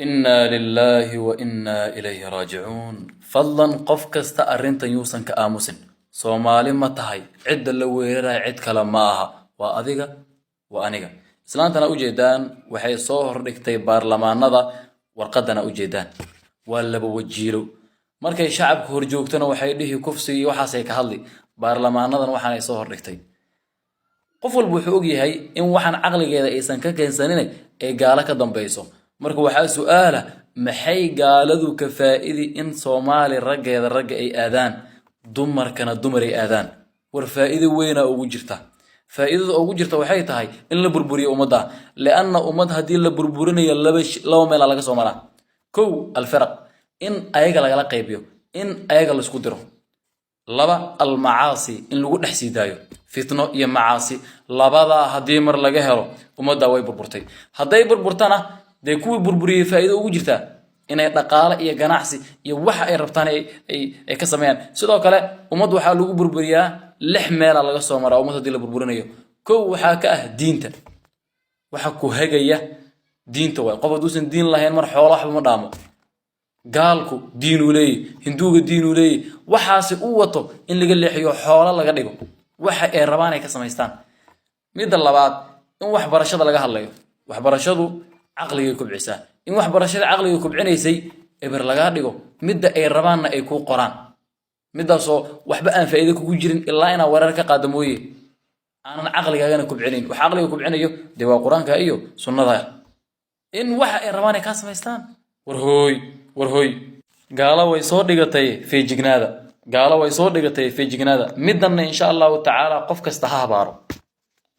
Inna lilaahi wa innaa ilayhi raajicuun. Fadlan, qof kasta arrintan yuusan ka aamusin. Soomaali ma tahay? Cidda la weeraraya cid kale ma aha, waa adiga, waa aniga. Islaantana ujeedaan waxay soo hordhigtay baarlamaanada warqadana ujeedaan. Waa laba wajiilo. Markay shacabka horjoogtona waxay dhihi kufsiga iyo waxaasay ka hadli, baarlamaanadan waxaanay soo hordhigtay. Qof walba wuxuu ogyahay in waxaan caqligeeda aysan ka keensanin ee gaalo ka dambayso. Marka waxaa su-aala: maxay gaaladu ka faa'idi in Soomaali raggeeda ragga ay aadaan, dumarkana dumar ay aadaan? War, faa'iido weynaa ugu jirta. Faa'iidada ugu jirta waxay tahay in la burburiyo ummadda, lianna ummad haddii la burburinayo laba meelaa laga soo maraa. Kow, alfiraq, in ayaga lagala qaybiyo, in ayaga laisku diro. Laba, almacaasi, in lagu dhex sii daayo fitno iyo macaasi. Labadaa haddii mar laga helo, ummaddaa way burburtay. Hadday burburtana, dee kuwii burburiyey faa'iido ugu jirtaa inay dhaqaale iyo ganacsi iyo waxa ay rabtaan ay ka sameeyaan. Sidoo kale ummad waxaa lagu burburiyaa, lix meelaa laga soo maraa ummad haddii la burburinayo. Kow waxaa ka ah diinta. Waxa ku hagaya diinta waay. Qof hadduusan diin lahayn, mar xoolo waxba ma dhaamo. Gaalku diinuu leeyahy, Hinduuga diinuu leeyahy. Waxaasi u wato in laga leexiyo, xoolo laga dhigo, waxa ay rabaan ay ka samaystaan. Midda labaad, in waxbarashada laga hadlayo. Waxbarashadu caqligay kobcisaa. In waxbarashada caqliga kobcinaysay eber lagaa dhigo, midda ay rabaanna ay kuu qoraan, midaasoo waxba aan faa'iido kugu jirin ilaa inaa wareer ka qaado mooye, aanan caqligaagana kobcinayn. Waxa caqliga kobcinayo dee waa Qur-aanka iyo sunnada. In waxa ay rabaan ay kaa samaystaan. War hooy, war hooy, gaalo way soo dhigatay, feejignaada. Gaalo way soo dhigatay, feejignaada. Middanna, insha Allahu tacaala, qof kasta ha habaaro.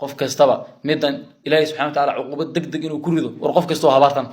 Qof kastaba middan Ilaahay subxana wa taala cuqubad deg deg inuu ku rido. War, qof kastoo habaartan.